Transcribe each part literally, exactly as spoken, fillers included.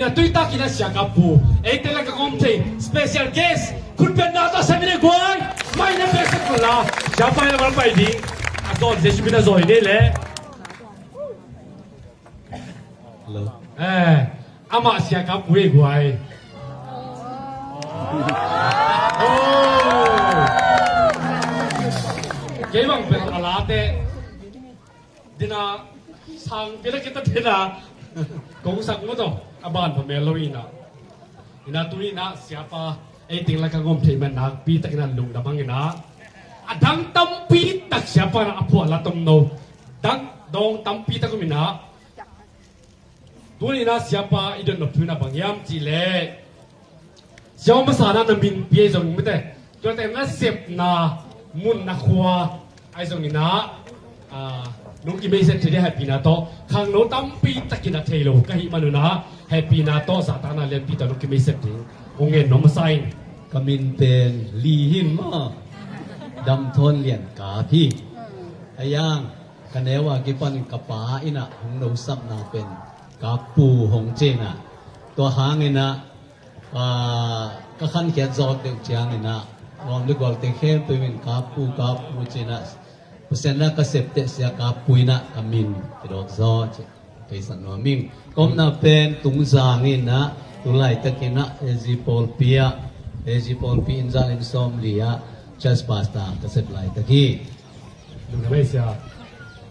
Tui takin a Sia Kap Pu, ei teng lak a om thei special guest, khutbetna tawh sem in ei guai. Mai na pek sak la, Sia Pai la mal pai ding. A zawn Jesu min a zawi nei le. Hello. Eh, amah Sia Kap Pu ei guai. Oh. Kei bang pek a late. Dina sang pila kita dina. Kong sak mo to. A ban pha mel lo ina. Ina tu ina Siapa ei teng lak a om thei man nakpi takin a lungdam hang ina. A dang tampi tak Siapa na a phuah la tom no. Dang dong tampi tak om ina. Tu ina Siapa i don nop thu ina bang hiam cih leh. Siapa masa na na min pi ei zong mite. Tuate na sepna mun na khua ei zong ina. Ah, nong kimei sep thei dia hehpihna tawh. Khangno tampi takin a thei lo ka hih man ina. Hehpihna tawh zahtakna lianpi tawh nong kimei sep ding. Ong ngen nong masa in. Ka min pen Li Hin maw. Dam Thawn Lian Kap hi. A yang ka neu a kipan ka pa ina hong nosapna pen Kap Pu hong ci ina. Tua hang ina Aa, ka khankhiat zawk deuh ciang ina, nuam le gualte khempeuh in Kap Pu, Kap Pu ci ina, Pasian na ka septe Sia Kap Pu ina ka min kidawk zaw ci. Kei san nuam ing. Ka omna pen Tungzang ina, tu laitak ina, A G Pawlpi ah, A G Pawlpi in zan in sawm li ah, Church Pastor ka sep laitak hi. Lungdam ei Sia.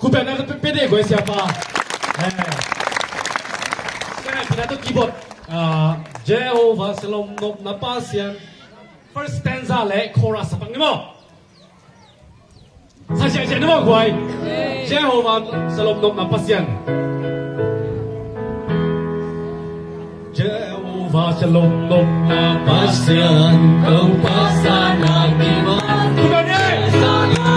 Khutbetna tawh pe, pe ding guai Siapa. Eh. Sia ngai pina tawh keyboard. Ah, Jehovah Shalom nopna Pasian. First stanza le chorus a pang ni maw. Sa sia sia ni maw guai. Jehovah Shalom nopna Pasian. Jehovah Shalom nopna Pasian, ko Pasian na kiman. Bukan ni. Pasian siapa?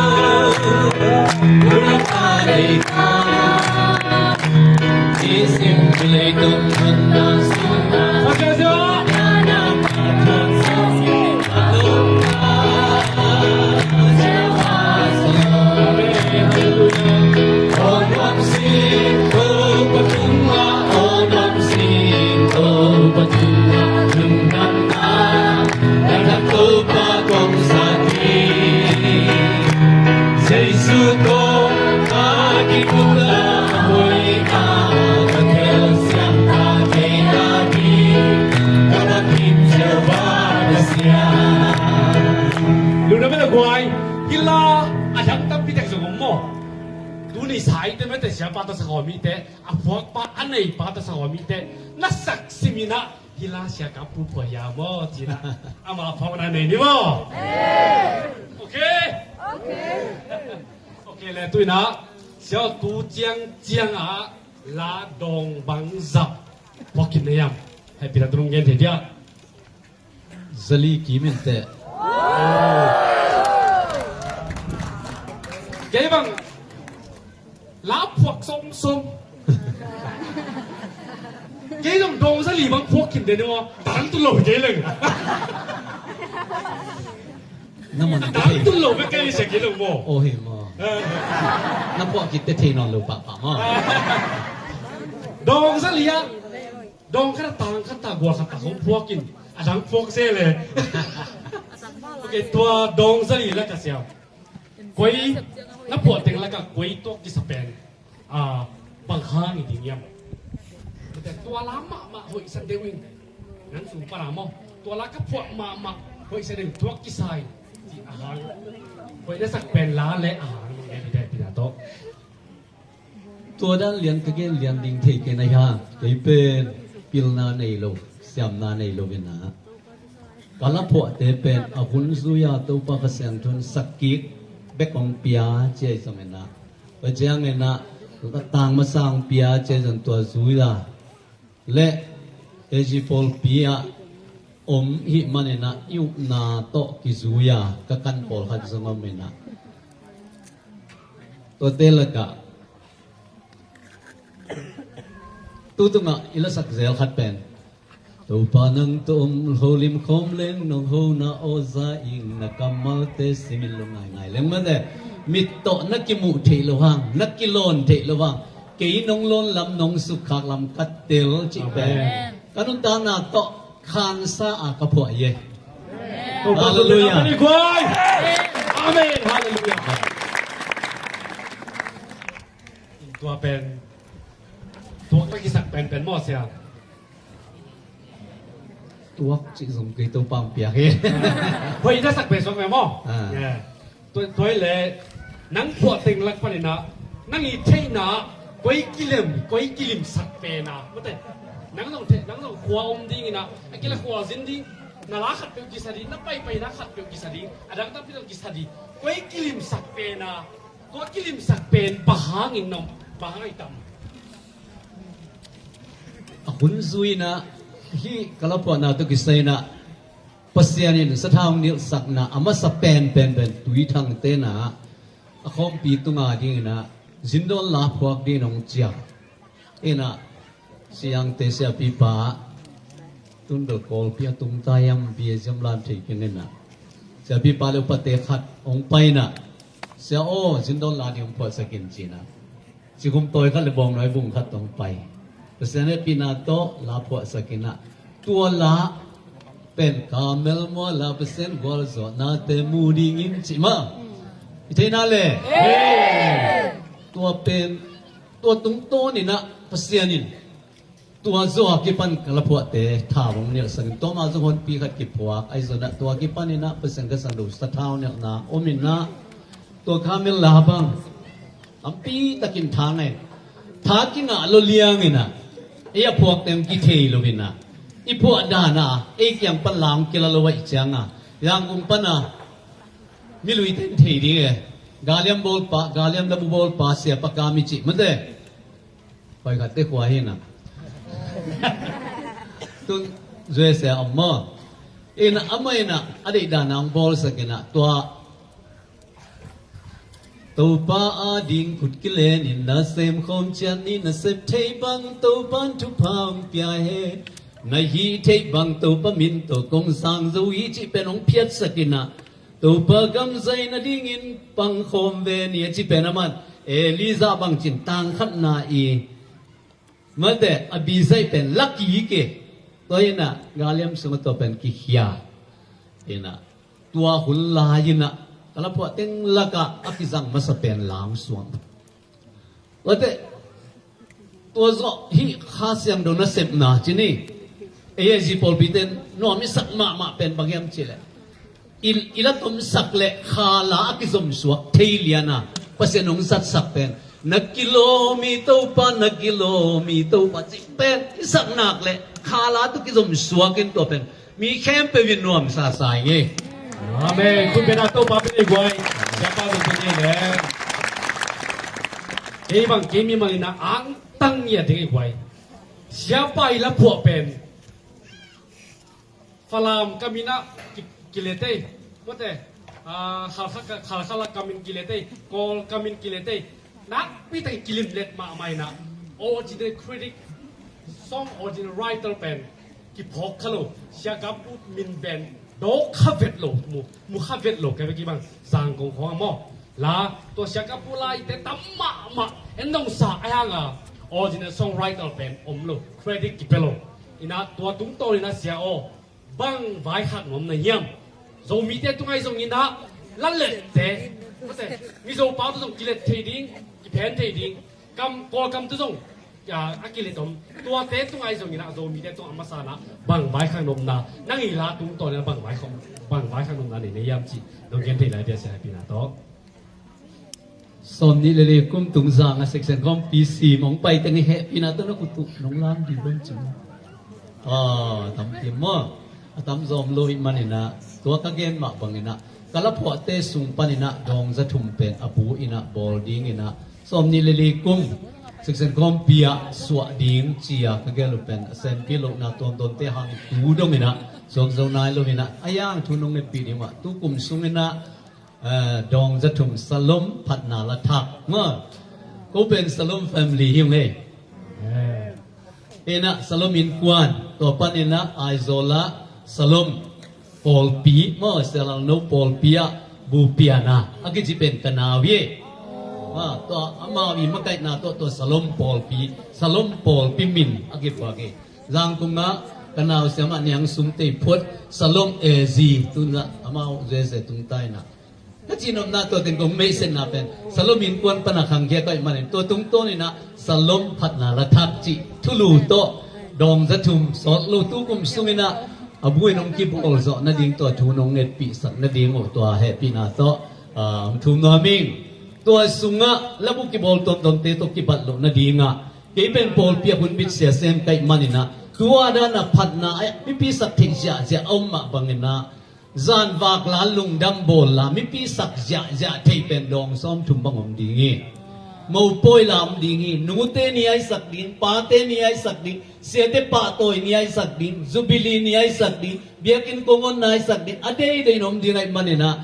Lungdam ei le guai, hi la a dang tampi tak zong om maw. Tuni sa i te mete siapa ta sa khaw mi te, a phuakpa a neipa ta sa khaw mi te, na sak simin ah hi la Sia Kap Pu phuah hia maw ci ina. Ama phuakna nei ni maw. Ok. Ok le tu ina Sia tu ciang ciang ah la dawng bangzah phuak khin na hiam? Hehpihna tawh nong gen thei dia. Zali kim in teh. Kei bang la phuak sawmsawm. Kei zong dawng zali bang phuak khin den ni maw. Dang tun lo kei leng. Na man dang tun lo bek kei sia kei leng maw. Oh hi maw. Eh. Na phuak khin te thei nawn lo pahpah maw. Dawng zali ah. Dawng khat a tang khat ta gual khat ta hong phuak in a dang phuak se le. Ok, tua dawng zali lak a siam. Koi na phuah teng lak a koi tuak kisa pen. Ah, bang hang i ding hiam. Tua la mahmah hoih sa deuh in. Nang sung para maw. Tua la ka phuah mahmah hoih sa deuh tuak kisa in. Ci a hang. Koi na sak pen la le a hang. Mong ne te pina to. Tua dan lian ka gen lian ding thei kei na hia, kei pen pilna nei lo, siamna nei lo ina. Ka la phuahte pen a hun zui a Topa Kha Siangtho in sak kik bek hong pia ci a i zong ina. Tua ciang ina, ka tang masa hong pia ci a i zong tua zui a. Le A G Pawlpi ah om hih man ina i upna tawh kizui a ka kan pawlkhat zong om ina. Tuate lakah tu tungah i lasak zel khat pen Topa nang tawh om holim khawm leng nong hona aw za ing na kammalte simin lo ngaingai leng mate. Mit tawh na kimuh theih lo hang, na kilawn theih lo hang, kei nong lawn lam nong sukkhak lam ka tel cih pen. Amen. Ka nuntakna tawh khansa a ka phuah hi. Halleluiah. Amen. Halleluiah. Tua pen tuak ka kisak penpen maw, sia? Tuak cih zong kei Topa hong piak hi. Hoih na sak pen suak me maw? Tua, tua hi leh nang phuah teng lak panin ah nang i theihna koi kilem, koi kilimsak pen a, mate, nang zong theih, nang zong khua om dingin ah, a kila khua zin ding, na la khat peuh kisa ding, na paipaina khat peuh kisa ding, a dang tampi zong kisa ding, koi kilimsak pen a, tua kilimsak pen bang hangin na om, bang hangin tam? A hun zui-in ah hih ka laphuahna tawh kisai-in ah Pasian in sathau nilhsakna a masa penpen pen Tuithangte in ah a khawmpi tunga dingin ah zindawn la phuak dingin hong ciah. In ah siangte, siapipa, tun bel Kawlpi a tung ta hiam, bia ziam lam thei keng in ah, siapipa le upate khat hong pai in ah, sia aw, zindawn la ding hong phuahsak in, ci-in ah, cikhum tawi khat le bawngnawi bung khat tawh hong pai. Pasian hehpihna tawh la phuahsak in ah, tua la pen Karmel mual ah Pasian gualzawhnate mu dingin, cih mah i theihna le. Tua pen, tua tungtawnin ah Pasian in tua zawh a kipan ka laphuahte tha hong nilhsak in, tua mah zong honpi khat kiphuak, ahi zongin ah tua kipanin ah Pasian ka sang do sathau nilhna om in ah, tua Karmel la bang tampi takin tha ngah in, tha kingah lo liangin ah, ei a phuakte hong kithei lo in ah, i phuah dan ah ei kiang pan la hong kila lo ahih ciangin ah, Yangon pan ah miluite in thei ding e. Galiam bawlpa, Galiam labu bawlpa, Sia Pa Kam i cih, mate. Hoih khatte khua hi in ah, tun U S A a om maw. In ah amah in ah a deih dan a hong bawlsak in ah, tua Topa ading khut kilen in, na sem khawm ciat ni, na sep thei bang Topa'n thupha hong pia hen, na hih theih bang Topa min tawh kong sang zo hi, cih pen hong phiatsak in ah, Topa gam zaih nadingin pang khawm ve ni, a cih pen amah in Elijah bangci in tang khatna i, mate, a bi zaih pen la kik e. Tua in ah Galiam sungah tua pen kikhia. In ah tua hun lai-in ah ka laphuah teng lakah a kizang masa pen la hong suak. Mate, tua zawh hih Kha Siangtho nasepna ci ni. Ei, ei zi pawlpite in nuam i sak mahmah pen bang hiam cih leh, i, i la tomsak le kha la a kizomsuak thei lian a Pasian hong zatsak pen, na kilawm hi Topa, na kilawm hi Topa, cih pen i sak nak le kha la tawh kizomsuak in, tua pen mi khempeuh in nuamsa sa ing ei. Amen. Khut beng a, Topa bek in guai. Siapa bek in le. Kei bang, kei mimal in ah angtang ngiat ding i guai. Siapa i laphuah pen Falam kam in ah ki, kile tei, mate, ah, Khalkha, Khalkha la kam in kile tei, Kawl kam in kile tei. Nakpi takin kilimlet mahmah in ah, original critic, song original writer pen kiphawk kha lo, Sia Kam Pu min pen dawk kha vet lo, mu, mu kha vet lo, kei bek i bang Zangkong khawng ah maw. La, tua Sia Kam Pu la i te tam mahmah, en dong sa a hang a, original songwriter pen om lo, credit kipia lo. In ah tua tungtawn in ah sia aw, bang vaikhak nuam na hiam? Zomite tungah zong in ah, la lette, mate, Mizo pau tawh zong kilet thei ding, kiphen thei ding, kam, Kawlkam tawh zong a, a kilet om. Tuate tungah zong in ah, Zomite tungah a masa in ah bang vaikhak nuam na, nang i la tungtawn in ah bang vaikhak, bang vaikhak nuam na nei na hiam cih nong gen thei lai dia, sia hehpihna tawh. Sawmnih le li kum tung zang a section khawmpi sim hong pai teng i hehpihna tawh na khut uh nong lam dih bang ci. A, tam kim maw? A tam zom lo i hih manin ah, tua ka gen mah bangin ah, ka laphuahte sung panin ah dawngza thum pen a bu in ah bawl dingin ah, sawmnih le li kum section khawmpi ah suah ding ci-a ka gel uh pen a senpi lohna tuamtuamte hang tu dongin ah suak zo nai lo in ah, a yang thu nong ngetpih ding mah, tu kum sungin ah, eh, dawngza thum Salom phatna la thak maw? Ko pen Salom family hi ung ei. Eh. In ah Salom innkuan, tua panin ah Aizawl ah Salom pawlpi maw, Sia Lal No pawlpi ah bupian a, a kici pen ka nau hi. Ah, tua amau i makaihna tawh tua Salom pawlpi, Salom pawlpi min a kiphuak hi. Zangkung ah ka nau siam ah niang sum tei phot Salom A Z tun ah amau zeze tung tai na. Ka cihnopna tua teng kong meihsetna pen Salom innkuan pana khangkhia ka hih manin tua tungtawn inah Salom phatna la thak cih thulu tawh dawng za thum sawt lo tu kum sung inah a buin hong kibawl zawh nading tua thu nong ngetpihsak nading uh tua hehpihna tawh, ah, hong thum nuam ing. Tua sungah labu kibawl tuamtuamte tawh kibat loh nadingah kei pen pawlpi a hun bit sia sem ka hih maninah tua dan a phatna ah mipi sak theih ziahziah a om mah banginah zan vak la lungdam bawl la mipi sak ziahziah theih pen dawng sawm thum bang om ding hi. Mopawi la om ding hi. Nute ni aisak ding, pate ni aisak ding, siate pahtawi ni aisak ding, jubili ni aisak ding, biakinn kong onna aisak ding, a deidei in om ding ahih maninah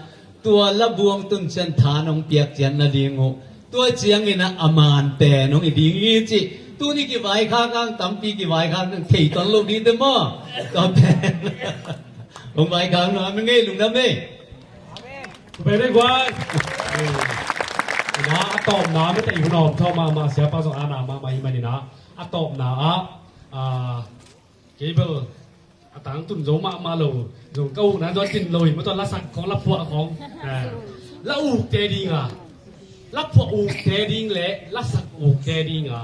tua labu hong tun ciang tha nong piak cian nading uh tua ciangin ah a man pen hong hi ding hi cih. Tuni kivaikhak ang tampi kivaikhak ang thei tuan lo ding te maw? Tua pen hong vaikhak nuam ing ei, lungdam ei. Tua pen ei guai. Ina a tawpna mate i hun a om thawh mahmah siapa zong ana mahmah hi maninah a tawpna ah, ah, kei bel a tangtun zo mahmah lo, zong ka ukna zong a tin lo hi, mawtaw lasak khawng, laphuah khawng. Eh, la ukte dinga, laphuah ukte ding le lasak ukte dinga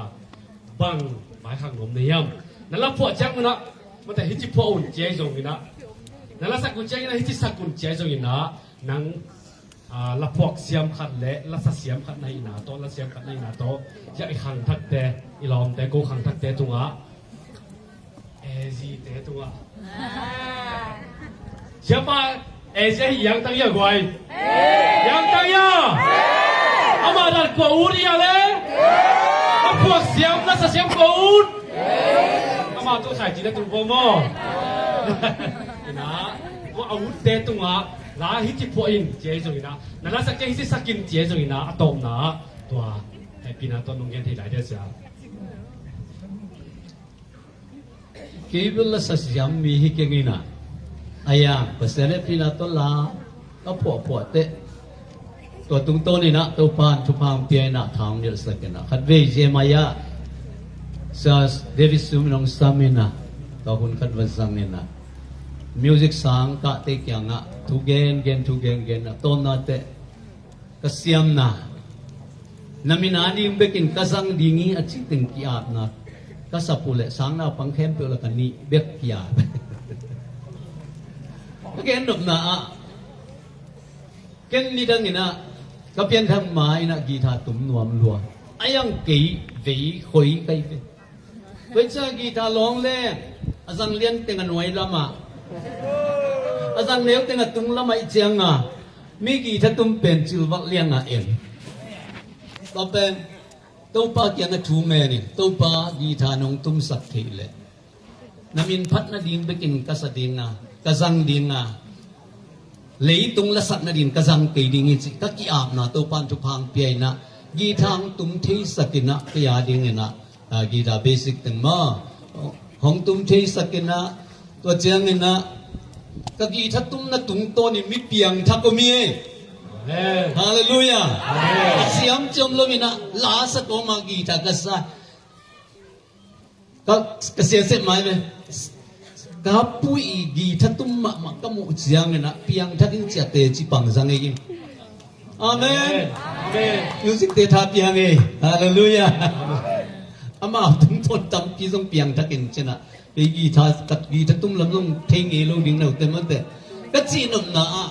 bang vaikhak nuam na hiam? Na laphuah ciang unah mawtaw hici phuah un ci ahi zonginah, na lasak un cianginah hici sak un ci ahi zonginah nang, ah, laphuak siam khat le lasa siam khat na hihna tawh, la siam khat na hihna tawh, ziah i khangthakte, i lawmte, ko khangthakte tungah, A Z te tungah. Siapa A Z ahi hiang tang ia guai. Hiang tang ia. Amah dan kua ut ia le. Laphuak siam, lasa siam kua ut. Amah tu khai cina tu bo mo. Ina, ko a utte tungah la hici phuah in ci ahi zongin ah, na lasak ciang hici sak in ci ahi zongin ah, a tawpna ah tua hehpihna tawh nong gen thei lai dia sia. Kei bel lasa siam mi hi keng ina, a yang Pasian hehpihna tawh la ka phuahphuah teh tua tungtawn inah Topan thupha hong pia inah tha hong nilhsak inah khatvei Jeremiah, Sir David Sum in hong sam inah tua hun khat va zang inah music sang kahte kiangah thu gengen thu gengen a tawpna teh ka siamna na min a ding bekin ka zang ding hi a cih teng ki-apna ka sap uh leh sangnaupang khempeuh la ka nih bek ki-ap. Ka gennopna ah ken nidang inah ka pianthak ma inah guitar tum nuam lua. A yang kei vei khoi kai ve. Koica guitar lawng le a zang lian teng a nuai lamah, a zang neu teng a tung lamah i cianga mi guitar tum pen cilvak lianga en. Tua pen Topa kiangah thu ngen in, Topa guitar nong tumsak theih leh na min phat nading bekin ka sa dinga, ka zang dinga, leitung lasak nading ka zang kei ding hi cih ka ki-apna Topan thupha hong pia inah guitar hong tum theisak inah kei a ding inah, ah, guitar basic teng maw hong tum theisak inah tua ciang inah ka guitar tumna tungtawn in mi piangthak om hi. Amen. Halleluiah. Amen. A siam ciam lo inah lasak om a guitar ka sa. Ka, ka siasep mai ve. Ka pui i guitar tum mahmah ka muh ciang inah piangthak in ciate ci pang zang ei. Amen. Amen. Music te tha piang ei. Halleluiah. Amau tungtawn tampi zong piangthak in cinah kei guitar, ka guitar tum lam zong thei ngei lo ding no te mate. Ka cihnopna ah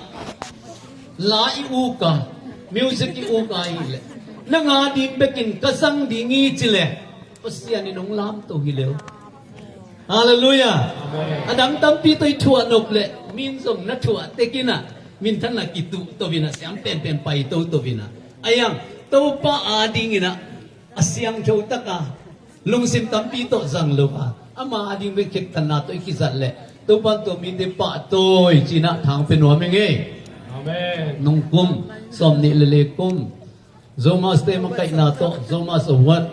la i uka, music i uka hi leh na nga ding bekin ka zang ding hi ci leh Pasian in hong lamto hi leu. Halleluiah. Amen. A dang tampi tawh i thuah nop leh min zong na thuah tek inah minthanna kituh to inah siam penpen pai toto inah a yang Topa a ding inah a siangtho taka lungsim tampi tawh zang lo a ama a ding bek khektanna tawh i kizat leh Topan tua mite pahtawi cinah thang pe nuam ing ei. Amen. Nung kum sawm nih le le kum Zomaste makaihna tawh Zomas Award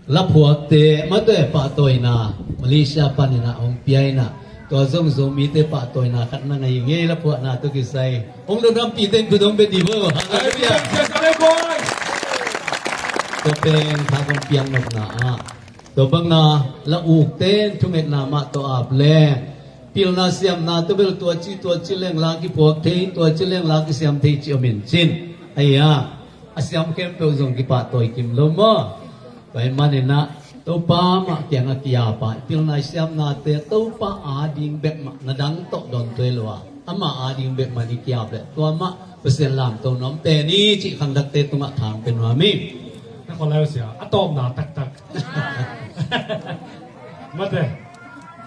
laphuakte mate pahtawina Malaysia paninah hong pia inah tua zong Zomite pahtawina khat na ngei ngei laphuakna tawh kisai hong lungdampihte in khut hong bia dih vo. Halleluiah. Tua pen kha kong piang nopna ah Tua banga la ukte in thungetna mah tawh ap leng, pilna siamna tawh bel tua ci tua ci leng la kiphuak thei, tua ci leng la kisiam thei ci om in cin. Ahi a, a siam khempeuh zong kipahtawi kim lo maw? Tua ahih maninah Topa mah kiangah ki-ap a, i pilna i siamnate Topa ading bek mah, na dang tawh dawn tuai lo a, ama ading bek mah i ki-ap leh tua mah Pasian lamto nuam pen hi cih khangthakte tungah thang pia nuam hi. Na khawl lai uh sia, a tawpna taktak. Mate,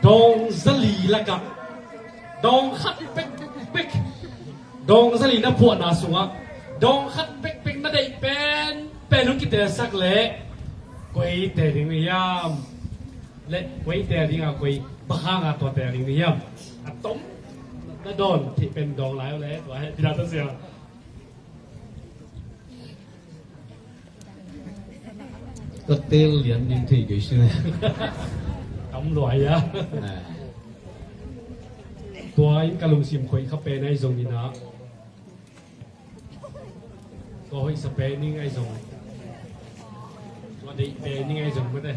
dawng zali lakah dawng khat pekpek, dawng zali na phuahna sungah dawng khat pekpek na deih pen pen hong kitelsak leh koi teel ding na hiam? Le koi teel ding a, koi bang hanga tua teel ding na hiam? A tom na dawn theih pen dawng lai uh le tua he pina ta sia. Ka teel lian ding thei kei si ne. Tam luai a. Tua in ka lungsim khoih kha pen ahi zongin ah, tua hoihsa pen ning ahi zong, tua deih pen ning ahi zong mate.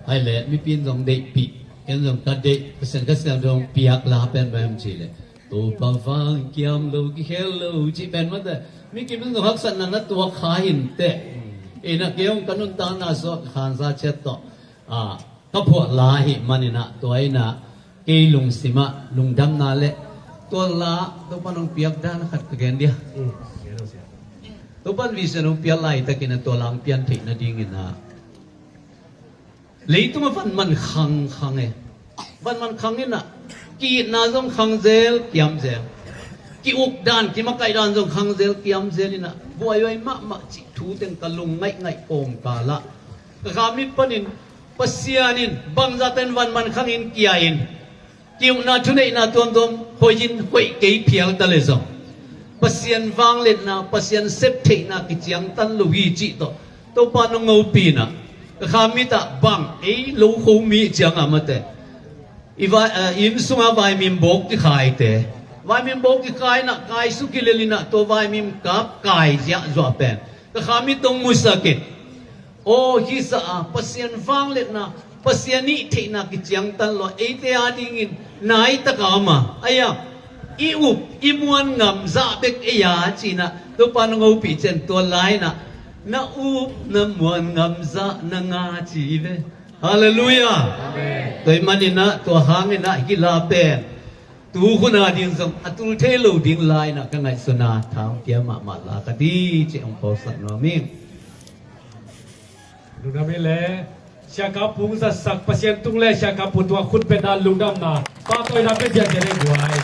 Hai le mipi in zong deihpih, ken zong ka deih, Pasian ka siam zong piak la pen bang ci le. Topa vang kiam lo, kikhel lo cih pen mate. Mi kim in zong haksatna na tuak kha hi inteh. Ina kei hong ka nuntakna suak khansa ciat tawh, ah, ka phuah la ahih maninah tua inah kei lungsimah lungdamna le tua la Topa nong piak dan khat ka gen dia. Topa in vision hong piak laitakin a tua la hong pian theih nadingin ah leitung a van man khangkhang e. Van man khang inah ki-itna zong khangzel kiamzel, ki-uk dan kimakaih dan zong khangzel kiamzel inah buaihuai mahmah cih thu teng ka lung ngaihngaih kawmkal ah ka kha mit panin Pasian in bangzahtan van man khangin kia-in ki-ukna thuneihna tuamtuam hoihin hoih kei phial ta le zong Pasian vangliatna, Pasian septheihna kiciangtan lo hi cih tawh Topa nong ngopi inah ka kha mit ah bang ei lo kho mi ciangah mate i vai, eh, inn sungah vaimim bawk kikhaite, vaimim bawk kikhai inah kaisuk kilel inah tua vaimim kap kai ziahzuah pen ka kha mit tawh musak in aw hisa a Pasian vangliatna, Pasian ih theihna kiciangtan lo a eite adingin nai taka om a, aia i up i muan ngam zah bek ei a cinah Topa nong hopih cian tua lainah na up na muan ngam zah na nga ci hi ve. Halleluiah. Tua ih maninah tua hanginah hih la pen tu hun ading zong a tul thei lo ding la inah ka ngaihsun a thang pia mahmah la ka di cih hong phawksak nuam hi. Lungdam hi le. Siaka Pung zatsak Pasian tung le Siaka Pung tungah khut beng dan lungdamna pahtawina pia ziahziah ding guai.